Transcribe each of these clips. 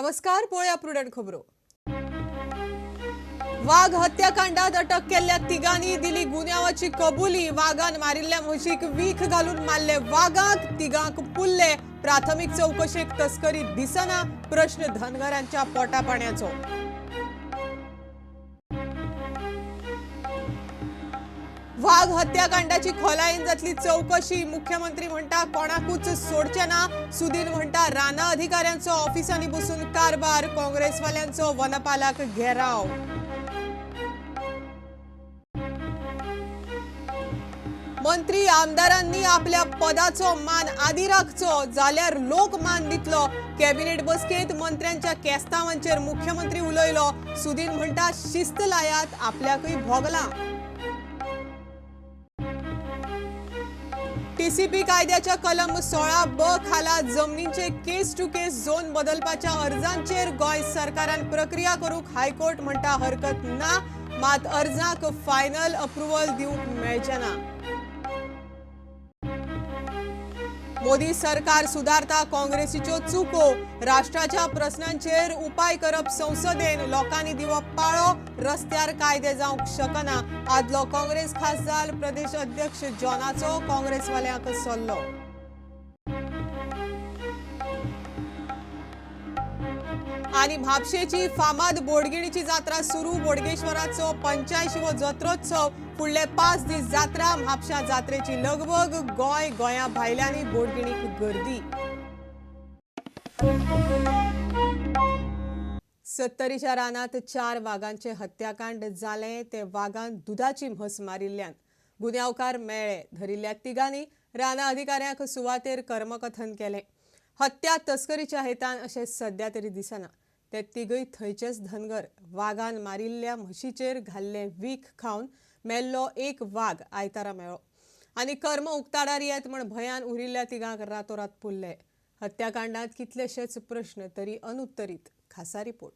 नमस्कार, पळोवया प्रुडंट खबरो. वाघ हत्याकांडात अटक केल्ल्या तिगांनी दिली गुन्यांवाची कबुली. वागान मारिल्ल्या म्हशीक वीख घालून मारले वागाक, तिगांक पुल्ले. प्राथमिक चौकशेक तस्करी दिसना, प्रश्न धनगरांच्या पोटा पाण्याचो. वाघ हत्याकांडाची खोलायेन जातली चौकशी. मुख्यमंत्री म्हणटा कोणाकूच सोडचे ना. सुदीन म्हणटा राना अधिकाऱ्यांचो ऑफिसांनी बसून कारभार, काँग्रेसवाल्यांचो वनपालाक घेराव. मंत्री आमदारांनी आपल्या पदाचो मान आदी राखचो जाल्यार लोक मान दितलो. कॅबिनेट बसकेत मंत्र्यांच्या केस्तावांचेर मुख्यमंत्री उलयलो. सुदीन म्हणटा शिस्त लायात, आपल्याकूय भोगलां. टीसीपी कायद्याच्या कलम 16ब खाला जमनींचे केस टू केस झोन बदलपाच्या अर्जांचेर गोंय सरकारान प्रक्रिया करूंक हायकोर्ट म्हणटा हरकत ना, मात अर्जाक फायनल अप्रुव्हल दिवंक मेळचें ना. मोदी सरकार सुदारता काँग्रेसीच्यो चुको, राष्ट्राच्या प्रस्नांचेर उपाय करप संसदेन, लोकांनी दिवप पाळो, रस्त्यार कायदे जावंक शकना. आदलो काँग्रेस खासदार प्रदेश अध्यक्ष जॉनाचो काँग्रेसवाल्यांक सल्लो. आनी म्हापशेची फामाद बोडगिणीची जात्रा सुरू. बोडगेश्वराचो 85वो जत्रोत्सव, फुडले 5 दीस जात्रा. म्हापशा जात्रेची लगबग, गोंय गोंया भायल्यांनी बोडगिणीक गर्दी. सत्तरीच्या रानात 4 वागांचे हत्याकांड जालें. ते वागान दुदाची म्हस मारिल्ल्यान गुन्यांवकार मेळ्ळे. धरिल्ल्या तिगांनी राना अधिकाऱ्यांक सुवातेर कर्मकथन केलें. हत्या तस्करीच्या हेतान अशें सद्या तरी दिसना. ते तिगय थंयचेच धनगर. वागान मारिल्ल्या म्हशीचेर घाल्लें वीख खावन मेल्लो एक वाग आयतारा मेळ्ळो आनी कर्म उक्ताडार येत म्हण भंयान उरिल्ल्या तिगांक रातोरात पुरले. हत्याकांडात कितलेशेच प्रश्न तरी अनुत्तरीत. खासा रिपोर्ट.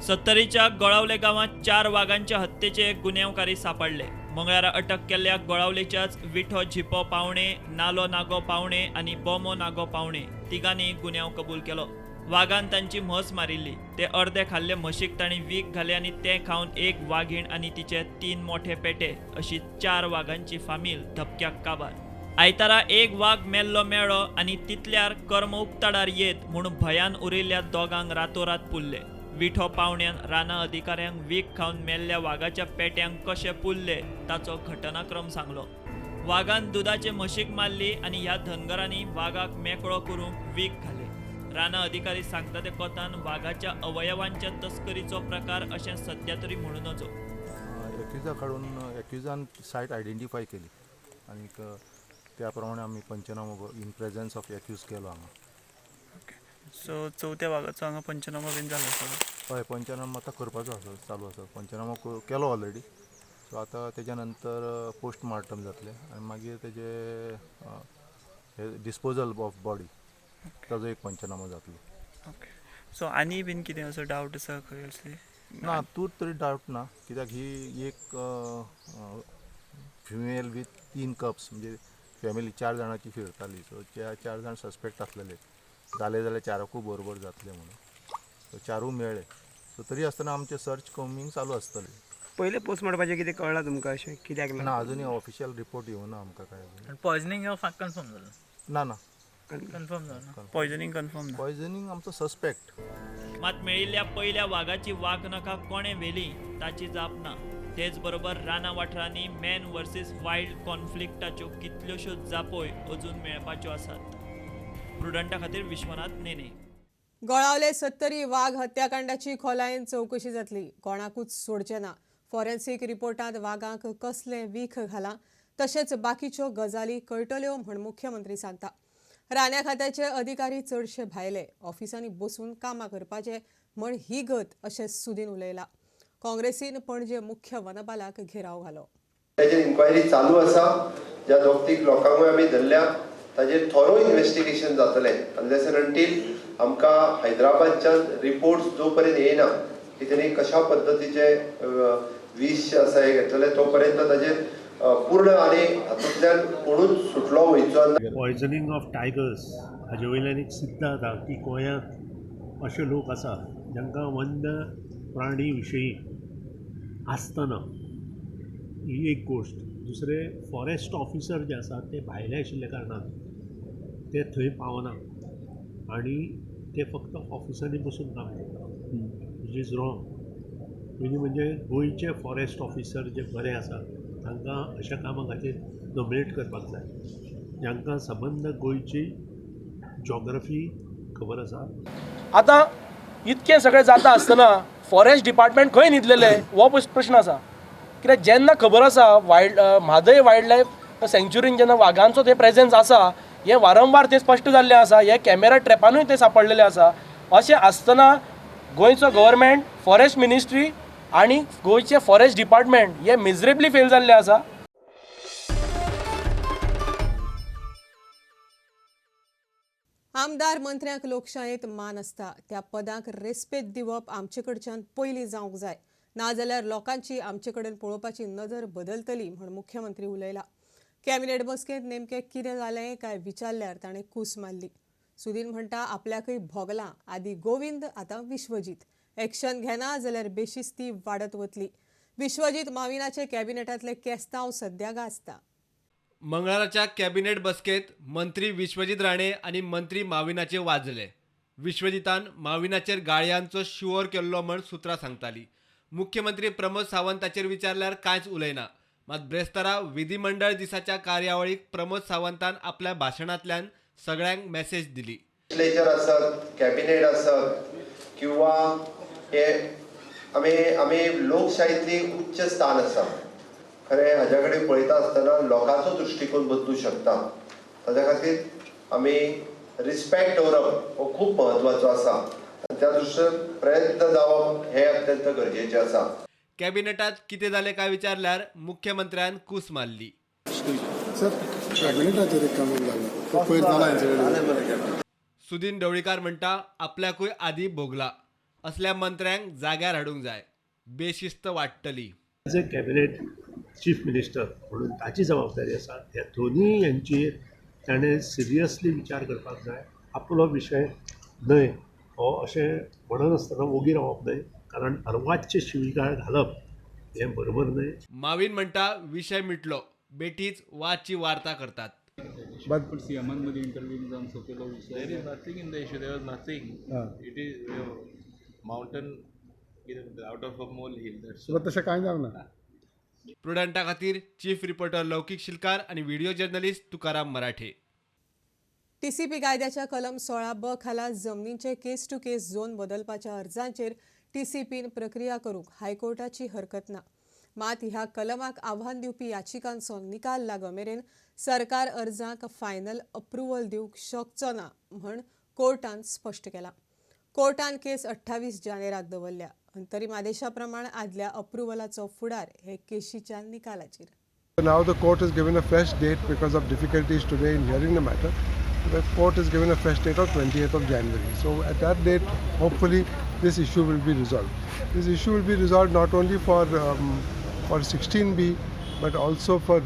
सत्तरीच्या गोळावले गांवांत 4 वागांच्या हत्येचे गुन्यांवकारी सापडले. मंगळारा अटक केल्ल्या गोळावलेच्याच विठो झिपो पावणे, नालो नागो पावणे आनी बोमो नागो पावणे तिगांनी गुन्यांव कबूल केलो. वागान तांची म्हस मारिल्ली. ते अर्दे खाल्ले म्हशीक तांणी वीख घाले आनी ते खावन एक वागीण आनी तिचे 3 मोठे पेटे अशी 4 वागांची फामील धपक्याक काबार. आयतारा एक वाग मेल्लो मेळ्ळो आनी तितल्यार कर्म उक्ताडार येत म्हूण भंयान उरिल्ल्या दोगांक रातोरात पुरले. विठो पावण्यान राना अधिकाऱ्यांक वीख खावन मेल्ल्या वागाच्या पेट्यांक कशे पुरले ताचो घटनाक्रम सांगलो. वागान दुदाचे म्हशीक मारली आनी ह्या धनगरांनी वागाक मेकळो करूंक वीख घाले. राना अधिकारी सांगता ते कोतान वागाच्या अवयवांच्या तस्करीचो प्रकार अशें सद्या तरी म्हणू नजो. एक्युजा काडून एक्युजान सायट आयडेंटिफाय केली आनी त्या प्रमाणे आमी पंचनामो इन प्रेझन्स ऑफ एक्यूज केलो हांगा. सो चवथ्या वागाचो हांगा पंचनामो बीन जालो सगळो? हय, पंचनामो आतां करपाचो आसा, चालू आसा. पंचनामो केलो ऑलरेडी. सो आतां तेज्या नंतर पोस्टमार्टम जातलें आनी मागीर तेजे डिस्पोजल ऑफ बॉडी ताजो एक पंचनामो जातलो. ओके, सो आनी बीन कितें असो डावट आसा खंय असली? ना, तूं तरी डावट ना, कित्याक ही एक फिमेल विथ 3 कप्स म्हणजे फॅमिली 4 जाणांची फिरताली. सो 4 जाण सस्पेक्ट आसलेले, जाले जाल्यार 4कूय बरोबर जातले म्हणून. सो 4ूय मेळ्ळे. सो तरी आसतना आमचें सर्च कॉम्बिंग चालू आसतलें. पयलें पोस्टमार्टमाचें कितें कळ्ळां तुमकां अशें कित्याक ना? अजुनूय ऑफिशियल रिपोर्ट येवना आमकां काय. पॉयझनिंग कन्फर्म जालें? ना ना, कन्फर्म जालें. पॉयझनिंग कन्फर्म ना? पॉयझनिंग आमचो सस्पेक्ट. मात मेळिल्ल्या पयल्या वागाची वाघनखा कोणें व्हेली ताची जाप ना. तेच बरोबर राना वाठारांनी मॅन वर्सीस वायल्ड कॉन्फ्लिक्टाच्यो कितल्योश्यो जापोय अजून मेळपाच्यो आसात. प्रुडंटा खातीर विश्वनाथ नेने. गोळावले सत्तरी वाघ हत्याकांडाची खोलायेन चौकशी जातली. कोणाकूच सोडचें ना. फॉरेन्सिक रिपोर्टांत वागांक कसलें वीख घालां तशेंच बाकीच्यो गजाली कळटल्यो म्हण मुख्यमंत्री सांगता. राना खात्याचे अधिकारी चडशे भायले, ऑफिसांनी बसून कामां करपाचे म्हण ही गत अशें सुदीन उलयला. काँग्रेसीन पणजे मुख्य वनपालाक घेराव घालो. ताजेर इन्क्वायरी चालू आसा. ज्या 2-3 लोकांकूय आमी धरल्या ताजेर थोरो इन्वेस्टिगेशन जातलें. अनलेस एंड अंटील आमकां हैदराबादच्यान रिपोर्ट्स जो पर्यंत येयना की तेणी कशा पद्दतीचे विश आसा हे घेतलेले तो पर्यंत ताजेर पूर्ण आनी हातूंतल्यान कोणूच सुटलो वयचो ना. पॉयझनिंग ऑफ टायगर्स हाजे वयल्यान एक सिद्ध जाता की गोंयांत अशे लोक आसा जांकां वन्य प्राणी विशयी आसतना ही एक गोश्ट. दुसरें, फॉरेस्ट ऑफिसर जे आसात ते भायले आशिल्ल्या कारणान ते थंय पावना आनी ते फक्त ऑफिसांनी बसून काम करता, which is wrong. पयलीं म्हणजे गोंयचे फॉरेस्ट ऑफिसर जे बरे आसात तांकां अशा कामां खातीर नॉमिनेट करपाक जाय, जांकां सबंद गोंयची जॉग्रफी खबर आसा. आतां इतकें सगळें जाता आसतना फॉरेस्ट डिपार्टमेंट खंय न्हिदलेलें हो प्रश्न आसा. कित्याक जेन्ना खबर आसा वायल्ड म्हादय वायल्ड लायफ सँक्चुरीन जेन्ना वागांचो थंय प्रेजन्स आसा हें वारंवार तें स्पश्ट जाल्लें आसा, हे कॅमेरा ट्रॅपानूय तें सांपडलेलें आसा. अशें आसतना गोंयचो गव्हर्मेंट, फॉरेस्ट मिनिस्ट्री आनी गोंयचें फॉरेस्ट डिपार्टमेंट हे मिजरेबली फेल जाल्लें आसा. आमदार मंत्र्यांक लोकशायेंत मान आसता, त्या पदांक रेस्पेद दिवप आमचे कडच्यान पयलीं जावंक जाय, नाजाल्यार लोकांची आमचे कडेन पळोवपाची नदर बदलतली म्हूण मुख्यमंत्री उलयला. कॅबिनेट बसकेंत नेमकें कितें जालें काय विचारल्यार ताणें कूस मारली. सुदीन म्हणटा आपल्याकय भोगलां, आदी गोविंद आतां विश्वजीत. एक्शन घेना जाल्यार बेशिस्ती वाडत वतली. विश्वजीत माविनाचे कॅबिनेटांतले केस्तांव सद्या गाजता. मंगळाराच्या कॅबिनेट बसकेत मंत्री विश्वजीत राणे आनी मंत्री माविनाचे वाजले. विश्वजितान माविनाचेर गाळयांचो शिवोर केल्लो म्हण सुत्रां सांगताली. मुख्यमंत्री प्रमोद सावंताचेर विचारल्यार कांयच उलयना. मात ब्रेस्तारा विधिमंडळ दिसाच्या कार्यावळीक प्रमोद सावंतान आपल्या भाशणांतल्यान सगळ्यांक मेसेज दिली. लेजिस्लेचर आसत, कॅबिनेट आसत किंवा हे आमी आमी लोकशाहीतली उच्च स्थान आसा. खरें हाज्या कडेन पळयता आसतना लोकांचो दृश्टिकोन बदलू शकता. ताज्या खातीर आमी रिस्पेक्ट दवरप हो खूब म्हत्वाचो आसा आनी त्या दृश्टीन प्रयत्न जावप हें अत्यंत गरजेचें आसा. कॅबिनेटात कितें जालें काय विचारल्यार मुख्यमंत्र्यान कूस मारली. सुदीन ढवळीकार म्हणटा आपल्याकूय आदी भोगला, असल्या मंत्र्यांक जाग्यार हाडूंक जाय, बेशिस्त वाडटली. As a cabinet chief minister म्हणून ताची जबाबदारी आसा. ह्या दोनूय यांचेर ताणें सिरियसली विचार करपाक जाय. आपलो विशय न्हय हो अशें म्हणनासतना ओगी रावप न्हय, कारण अर्वाच्य शिवीगाळ घालप हें बरोबर न्हय. माविन म्हणटा विशय मिटलो, बेठीच वादची वार्ता करतात. But there is nothing in the issue. There was nothing. It is mountain out of a molehill. That's all. तशें कांय जावना. प्रुडंटा खातीर चीफ रिपोर्टर लौकिक शिलकार आनी video journalist Tukaram Marathe. TCP कायद्याच्या कलम 16(ब) खाला जमनींचे केस टू केस झोन बदलपाच्या अर्जांचेर टीसीपीन प्रक्रिया करूंक हायकोर्टाची हरकत ना. मात ह्या कलमाक आव्हान दिवपी याचिकांचो निकाल लागमेरेन सरकार अर्जांक फायनल अप्रुव्हल दिवंक शकचो ना म्हण कोर्टान स्पश्ट केलां. कोर्टान केस 28 जानेराक दवरल्या. अंतरीम आदेशा प्रमाण आदल्या अप्रुव्हलाचो फुडार हे केशीच्या निकालाचेर. Now the court has given a fresh date because of difficulties today in hearing the matter. The court has given a fresh date of 28th of January. So at that date, hopefully this issue will be resolved. This issue will be resolved not only for 16B, but also for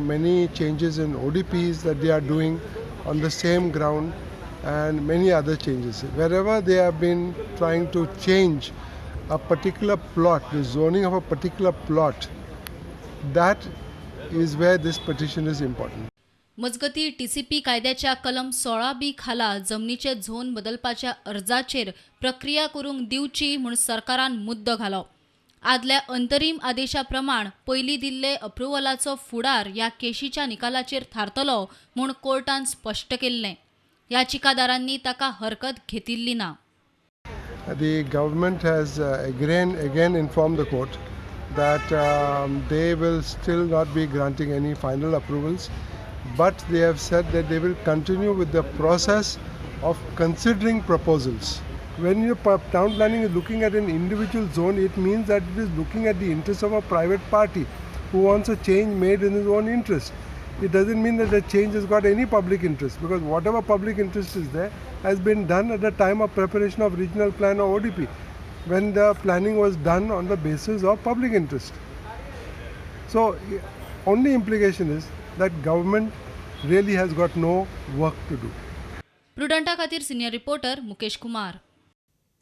many changes in ODPs that they are doing on the same ground and many other changes. Wherever they have been trying to change a particular plot, the zoning of a particular plot, that is where this petition is important. मजगती TCP कायद्याच्या कलम 16(बी) खाला जमनीचे zone बदलपाच्या अर्जाचेर प्रक्रिया करूंक दिवची म्हूण सरकारान मुद्दो घालो. आदल्या अंतरीम आदेशा प्रमाण पयलीं दिल्ले अप्रुव्हलाचो फुडार ह्या केशीच्या निकालाचेर थारतलो म्हूण कोर्टान स्पश्ट केल्लें. याचिकादारांनी ताका हरकत घेतिल्ली ना. The government has again informed the court that they will still not be granting any final approvals, but they have said that they will continue with the process of considering proposals. When your town planning is looking at an individual zone, it means that it is looking at the interest of a private party who wants a change made in his own interest. It doesn't mean that the change has got any public interest, because whatever public interest is there has been done at the time of preparation of regional plan or ODP, when the planning was done on the basis of public interest. So only implication is that government really has got no work to do. प्रुडंटा खातीर senior reporter Mukesh Kumar.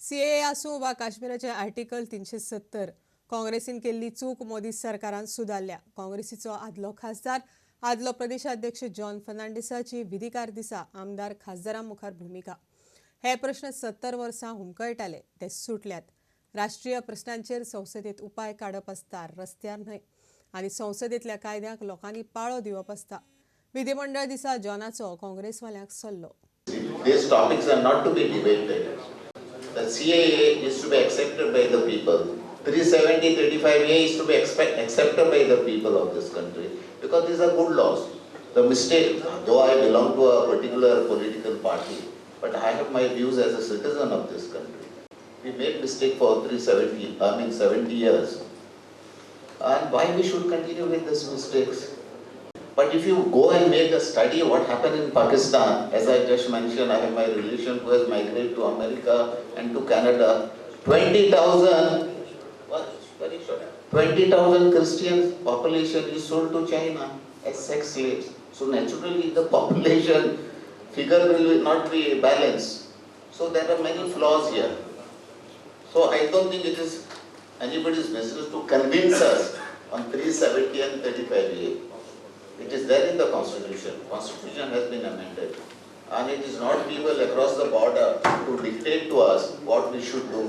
CAA आसूं वा काश्मीराचे article 370 काँग्रेसीन केल्ली चूक मोदी सरकारान सुदारल्या. काँग्रेसीचो आदलो खासदार आदलो प्रदेशाध्यक्ष जॉन फर्नांडीसाची विधिकार दिसा आमदार खासदारां मुखार भुमिका. हे प्रश्न 70 वर्सां हुमकळटाले ते सुटल्यात. राष्ट्रीय प्रश्नांचेर संसदेत उपाय काडप आसता, रस्त्यार न्हय, आनी संसदेंतल्या कायद्यांक लोकांनी पाळो दिवप आसता. विधिमंडळ दिसा जॉनाचो काँग्रेसवाल्यांक सल्लो. These topics are not to be debated. The CAA is to be accepted by the people. 370, 35A is to be accepted by the people of this country because these are good laws. The mistake, though I belong to a particular political party, but I have my views as a citizen of this country. We made mistake for 70 years. And why we should continue with these mistakes? But if you go and make a study what happened in Pakistan, as I just mentioned, I have my relation who has migrated to America and to Canada. 20,000 Christian population is sold to China as sex slaves. So naturally the population figure will not be balanced. So there are many flaws here. So I don't think it is anybody's business to convince us on 370 and 35A. It is there in the Constitution. Constitution has been amended. And it is not people across the border to dictate to us what we should do,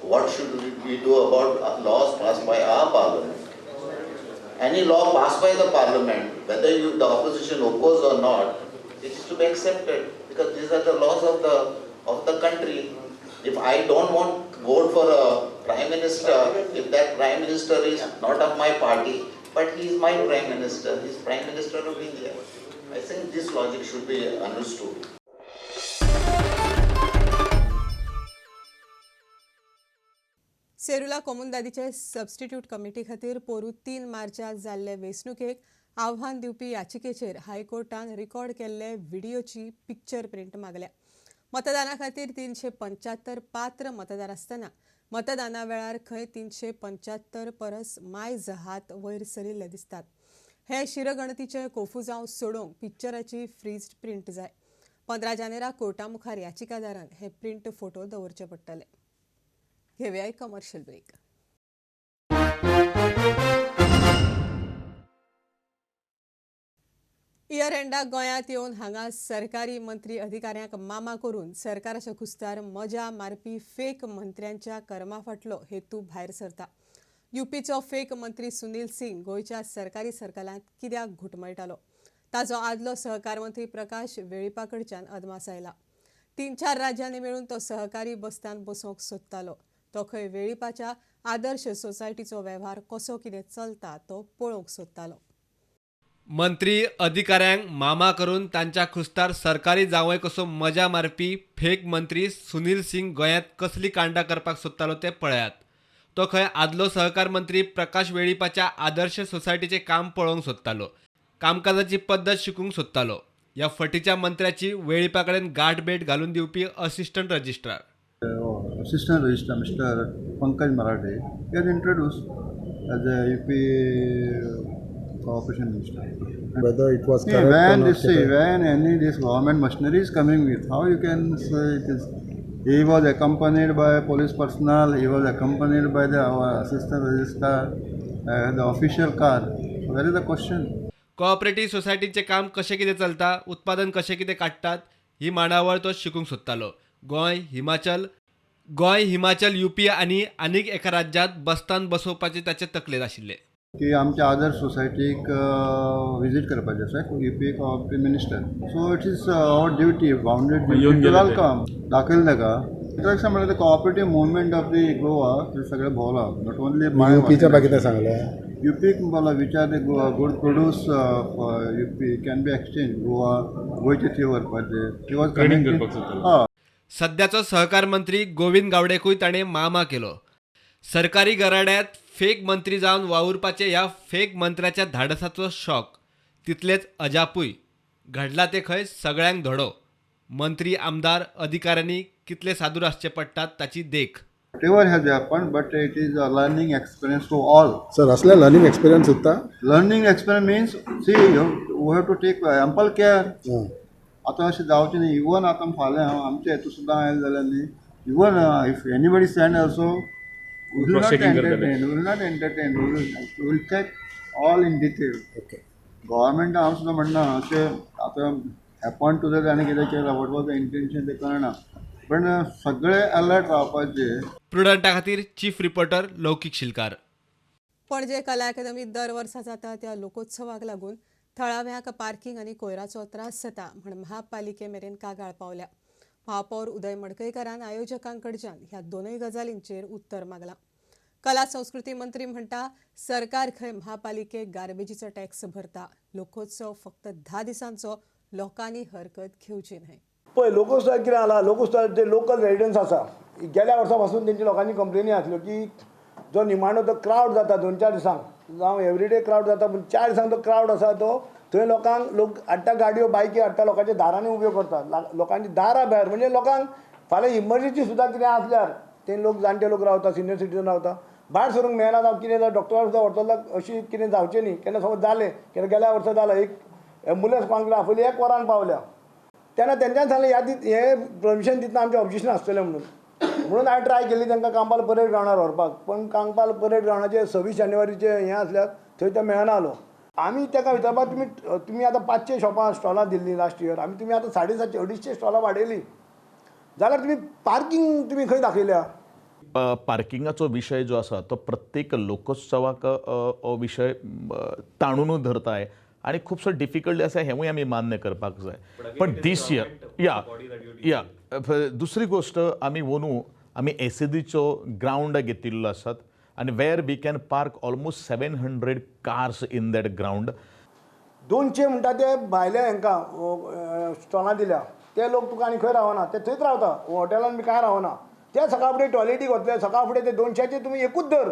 what should we do about laws passed by our parliament. Any law passed by the parliament, whether the opposition oppose or not, it is to be accepted because these are the laws of the country. If I don't want to vote for a prime minister, if that prime minister is not of my party, but he is my prime minister, he is prime minister of India. I think this logic should be understood. Serula कोमुंदादीचे substitute committee खातीर पोरू 3 मार्चाक जाल्ले वेंचणुकेक आव्हान दिवपी याचिकेचेर हायकोर्टान record केल्ले व्हिडियोची picture print मागल्या. मतदाना खातीर 375 पात्र मतदार आसतना मतदाना वेळार खंय 375 परस मायज हात वयर सरिल्ले दिसतात. हे शिरगणतीचे कोफुजांव सोडोवंक पिक्चराची फ्रीज्ड प्रिंट जाय. 15 जानेराक कोर्टा मुखार याचिकादारान हे प्रिंट फोटो दवरचे पडटले. घेवया एक कमर्शियल ब्रेक. इयर एंडाक गोंयांत येवन हांगा सरकारी मंत्री अधिकाऱ्यांक मामा करून सरकाराच्या खुस्तार मजा मारपी फेक मंत्र्यांच्या कर्मा फाटलो हेतू भायर सरता. युपीचो फेक मंत्री सुनील सिंग गोंयच्या सरकारी सर्कलांत कित्याक घुटमळटालो ताचो आदलो सहकार मंत्री प्रकाश वेळीपा कडच्यान अदमास आयला. 3-4 राज्यांनी मेळून तो सहकारी बस्तान बसोवंक सोदतालो. तो खंय वेळीपाच्या आदर्श सोसायटीचो वेव्हार कसो कितें चलता तो पळोवंक सोदतालो. मंत्री अधिकाऱ्यांक मामा करून तांच्या खुस्तार सरकारी जावंय कसो मजा मारपी फेक मंत्री सुनील सिंग गोंयांत कसली कांडां करपाक सोदतालो तें पळयात. तो खंय आदलो सहकार मंत्री प्रकाश वेळीपाच्या आदर्श सोसायटीचें काम पळोवंक सोदतालो, कामकाजाची पद्दत शिकूंक सोदतालो. ह्या फटीच्या मंत्र्याची वेळीपा कडेन गांठभेट घालून दिवपी assistant registrar mister Pankaj Marathe is introduced as a UP cooperation minister. Whether it was correct when or not this, correct. When any this government machinery is coming with, how you can say it is? He was accompanied by police personnel. He was accompanied by the our assistant registrar, the official car. So where is the question? Cooperative सोसायटीचें काम कशें कितें चलता, उत्पादन कशें कितें काडटात ही मांडावळ तो शिकूंक सोदतालो. गोंय हिमाचल युपी आनी आनीक एका राज्यांत बस्तान बसोवपाचें ताचे तकलेंत आशिल्लें. की आमच्या आदर्श सोसायटीक विजीट करपाचें आसा UP cooperative minister. So it is our duty, bounded duty to welcome. दाखयलें ताका इंट्रॅक्शन म्हणल्यार cooperative movement of the Goa ते सगळें भोंवलां. Not only युपीच्या बाकी कितें सांगलें, युपीक बोला which are the good produce UP can be exchange Goa, गोंयचे थंय व्हरपाचें. हय. सद्याचो सहकार मंत्री गोविंद गावडेकूय ताणें मामा केलो. सरकारी घराड्यांत फेक मंत्री जावन वावुरपाचे ह्या फेक मंत्र्याच्या धाडसाचो शॉक तितलेच अजापूय. घडला ते खंय सगळ्यांक धडो. मंत्री आमदार अधिकाऱ्यांनी कितले सादूर आसचे पडटात ताची देख. Whatever has happened, but it is a learning experience to all. Sir, असले लर्निंग एक्सपिरियन्स सुद्दां? Learning experience means see you have to take ample care. आतां अशें जावचें न्ही. इवन आतां फाल्यां हांव आमच्या हेतू सुद्दां आयलें जाल्यार न्ही, Even if anybody send also we will not entertain, we will not entertain, we will check all in detail. Okay. Government हांव सुद्दां म्हणना अशें आतां हॅपन टू that ताणें कितें केलां, what was the intention तें कळना, पण सगळे अलर्ट रावपाचें. प्रुडंटा खातीर चीफ रिपोर्टर लौकीक शिलकार. पणजे कला अकादमी दर वर्सा जाता त्या लोकोत्सवाक लागून थळाव्यांक पार्किंग आनी कोयराचो त्रास जाता म्हण महापालिके मेरेन कागाळ पावल्या. महापौर उदय मडकयकारान आयोजकांकडच्यान ह्या दोनूय गजालींचेर उत्तर मागलां. कला संस्कृती मंत्री म्हणटा सरकार खंय महापालिकेक गार्बेजीचो टॅक्स भरता. लोकोत्सव फक्त 10 दिसांचो, लोकांनी हरकत घेवची न्हय. पळय लोकोत्सव कितें जाला, लोकोत्सव जे लोकल रेजिडंट्स आसा गेल्या वर्सा पासून तेंची लोकांनी कंप्लेनी आसल्यो की जो निमाणो तो क्रावड जाता 2-4 दिसांक, जावं एवरीडे क्रावड जाता, पूण 4 दिसांक तो क्रावड आसा तो थंय लोकांक लोक हाडटा गाडयो बायकी हाडटा, लोकांच्या दारांनी उब्यो करता, लोकांच्या दारां भायर, म्हणजे लोकांक फाल्यां इमर्जन्सी सुद्दां कितें आसल्यार ते लोक जाणटे लोक रावता, सिनियर सिटीजन रावता, भायर सरूंक मेळना जावं कितें जावं डॉक्टरा सुद्दां व्हरतलो अशी कितें जावचें न्ही. केन्ना समज जालें, केन्ना गेल्या वर्सा जालें, एक एम्बुलन्स कोणाक आपयली 1 वरान पावल्या तेन्ना तेंच्यान सांगलें ह्या हें परमिशन दितना आमचें ऑब्जेक्शन आसतलें म्हणून. म्हणून हांवें ट्राय केली तांकां कांपाल परेड ग्रावंडार व्हरपाक, पण कांपाल परेड ग्रावंडाचेर 26 जानेवारीचें हें आसल्यार थंय तें मेळना आलो. आमी ताका विचारपाक तुमी तुमी आतां 500 शॉपां स्टॉलां दिल्लीं लास्ट इयर, आमी तुमी आतां 750 250 स्टॉलां वाडयलीं जाल्यार तुमी पार्किंग तुमी खंय दाखयल्या? पार्किंगाचो विशय जो आसा तो प्रत्येक लोकोत्सवाक हो विशय ताणूनूच धरताय आनी खुबसो डिफिकल्ट आसा हेंवूय आमी मान्य करपाक जाय. पण दीस इयर या या दुसरी गोश्ट आमी अंदू आमी एसएदीचो ग्रावंड घेतिल्लो आसात आनी where we can park almost 700 cars in that ground. 200 म्हणटा ते भायले हांकां स्टॉलां दिल्या ते लोक तुका आनी खंय रावना, ते थंयच रावता, हॉटेलान बी कांय रावना. ते सकाळ फुडें टॉयलेटीक वतले, सकाळ फुडें ते 200 तुमी एकूच धर,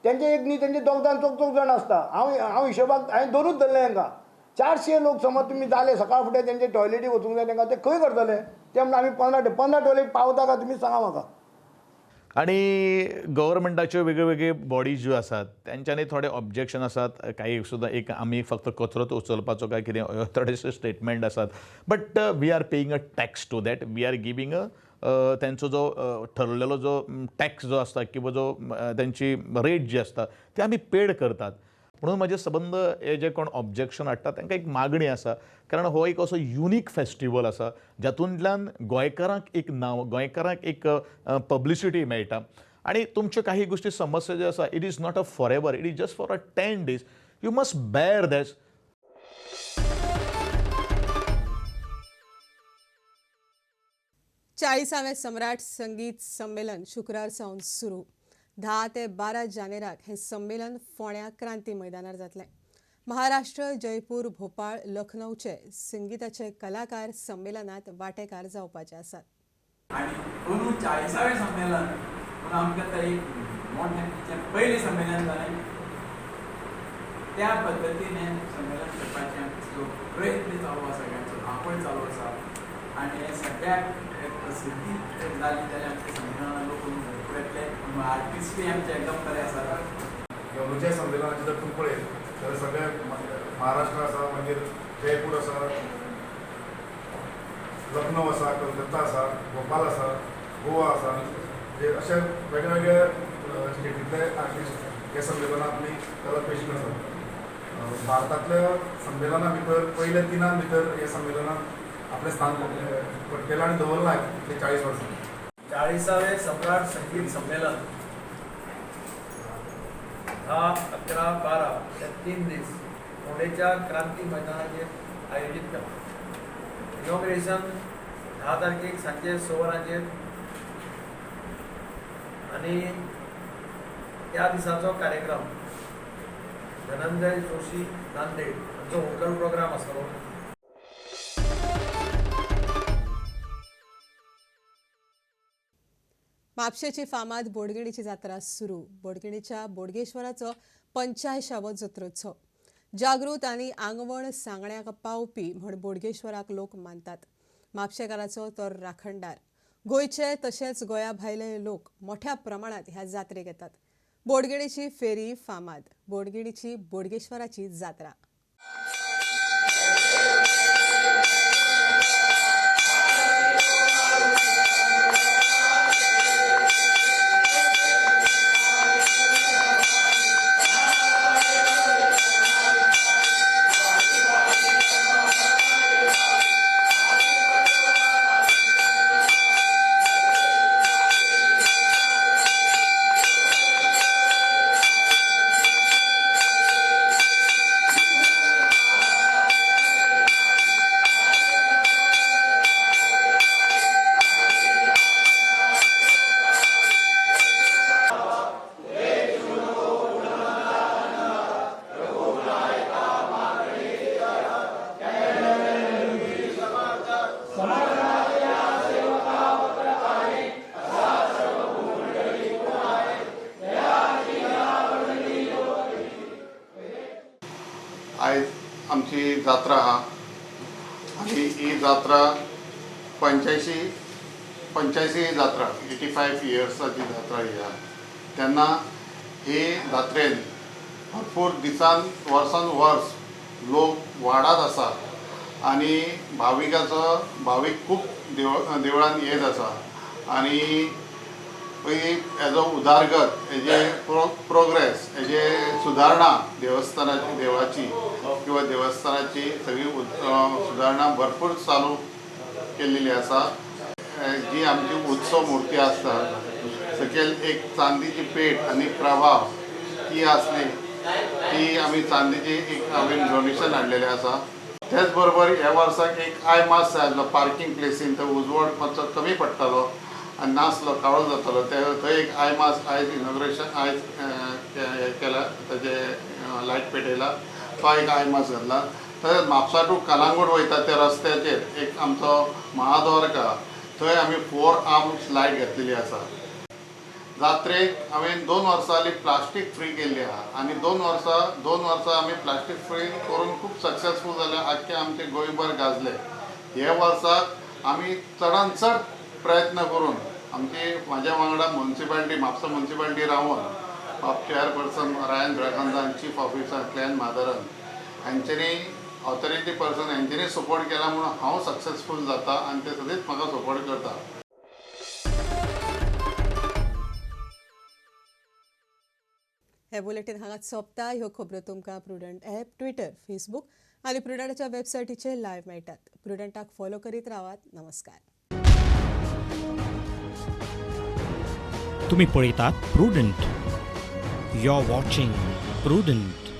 तेंचे एक न्ही तेंचे 2 जाण 4 जाण आसता. हांव हिशोबाक हांवें 2च धरले तांकां. 400 लोक समज तुमी जाले सकाळ फुडें तेंचे टॉयलेटीक वचूंक जाय तांकां, ते खंय करतले? ते म्हणटा आमी 15 टॉयलेट पावता काय तुमी सांगा म्हाका. आनी गव्हर्मेंटाच्यो वेगळे वेगळे बॉडीज ज्यो आसात तेंच्यांनी थोडे ऑब्जेक्शन आसात, काही सुद्दां एक आमी फक्त कचरोच उचलपाचो काय कितें थोडेशे स्टेटमेंट आसात, but we are paying a tax to that, we are giving a तेंचो जो ठरलेलो जो टॅक्स जो आसता किंवा जो तेंची रेट जी आसता ती आमी पेड करतात. म्हणून म्हजे सबंद हे जे कोण ऑब्जेक्शन हाडटा तांकां एक मागणी आसा, कारण हो एक असो युनीक फेस्टिवल आसा जातूंतल्यान गोंयकारांक एक नांव, गोंयकारांक एक पब्लिसिटी मेळटा आनी तुमच्यो काही गोश्टी समस्या ज्यो आसा it is not a forever, it is just for a 10 days, you must bear that. 40वें सम्राट संगीत संमेलन शुक्रार सावन सुरू. 10 ते 12 जानेराक हें संमेलन फोंड्या क्रांती मैदानार जातलें. महाराष्ट्र, जयपूर, भोपाळ, लखनौचे संगीताचे कलाकार संमेलनात वांटेकार जावपाचे आसात. आनी अंदू 40वें संमेलन म्हणून आमकां तें एक मोठें पयलें संमेलन जालें, त्या पद्दतीन हें संमेलन करपाचें आमचो प्रयत्न चालू आसा, सगळ्यांचो धांवपळ चालू आसा आनी हें सगळ्याक प्रसिद्धी जाली जाल्यार आमच्या संमेलनाक लोक भरपूर येतले, आर्टिस्टूय आमचे एकदम बरे आसात. अंदूच्या संमेलनाचें जर तूं पळयत जाल्यार सगळे महाराष्ट्र आसा, मागीर जयपूर आसा, लखनौ आसा, कलकत्ता आसा, भोपाल आसा, गोवा आसा, म्हणजे अशे वेगळे वेगळे स्टेटींतले आर्टिस्ट ह्या संमेलनात आपली कला पेश करतात. भारतांतल्या संमेलना भितर पयल्या 3 भितर ह्या संमेलनात आपलें स्थान पटकेलां आनी दवरलां इतले 40 वर्सां. 40वें सम्राट संगीत संमेलन 10, 11, 12 हे 3 दीस फोंडेच्या क्रांती मैदानाचेर आयोजीत केलां. इनॉग्रेशन 10 तारखेक सांजे 6 वरांचेर आनी त्या दिसाचो कार्यक्रम धनंजय जोशी नांदेड हांचो वोकल प्रोग्राम आसतलो. म्हापशेची फामाद बोडगिणीची जात्रा सुरू. बोडगिणीच्या बोडगेश्वराचो 85वो जत्रोत्सव. जागृत आनी आंगवण सांगण्याक पावपी म्हण बोडगेश्वराक लोक मानतात. म्हापशेकाराचो तो राखणदार. गोंयचे तशेंच गोंया भायले लोक मोठ्या प्रमाणात ह्या जात्रेक येतात. बोडगिणीची फेरी फामाद. बोडगिणीची बोडगेश्वराची जात्रा. आमची जात्रा आहा आनी ही जात्रा 85 जात्रा 85 इयर्साची जात्रा ही आहा. तेन्ना हे जात्रेन भरपूर दिसान वर्सान वर्स लोक वाडत आसा आनी भावीक खूब देवळान येत आसा आनी हेजो उदारगत, हेजे प्रोग्रेस, हेजे सुदारणा देवस्थानाची, देवाची किंवा देवस्थानाची सगळी सुदारणा भरपूर चालू केलेली आसा. जी आमची उत्सव मूर्ती आसता सकयल एक चांदीची पेट आनी प्रभाव ती आसली, ती आमी चांदीची एक हांवें डोनेशन हाडलेलें आसा. त्याच बरोबर ह्या वर्साक एक I मास जाय आसलो पार्किंग प्लेसीन, थंय उजवाड मातसो कमी पडटालो आनी नासलो, काळो जातालो, ते थंय एक I मास आयज इनॉग्रेशन आयज केला, ताजे लायट पेटयला, तो एक I मास घातला. तशेंच म्हापसा टू कलांगूट वयता त्या रस्त्याचेर एक आमचो महाद्वारका, थंय आमी 4 आर्म्स लायट घातलेली आसा. जात्रेक हांवें 2 वर्सां जाली प्लास्टीक फ्री केल्ली आहा आनी 2 वर्सां आमी प्लास्टीक फ्री करून खूब सक्सेसफूल जाले, आख्खे आमचे गोंयभर गाजले. हे वर्साक आमी चडान चड प्रयत्न करून आमची म्हाज्या वांगडा मुन्सिपालिटी, म्हापसा मुन्सिपालिटी रावन बाब chairperson Ryan Braganza, chief officer क्लॅन माधरन हांच्यांनी, ऑथॉरिटी पर्सन हांच्यांनी सपोर्ट केला म्हणून हांव सक्सेसफूल जाता आनी ते सदींच म्हाका सपोर्ट करता. हे बुलेटीन हांगाच सोंपता. ह्यो खबरो तुमकां प्रुडंट ॲप, ट्विटर, फेसबूक आनी प्रुडंटाच्या वेबसायटीचेर लायव्ह मेळटात. प्रुडंटाक फॉलो करीत रावात. नमस्कार. तुम्ही पळयतात Prudent. You are watching Prudent.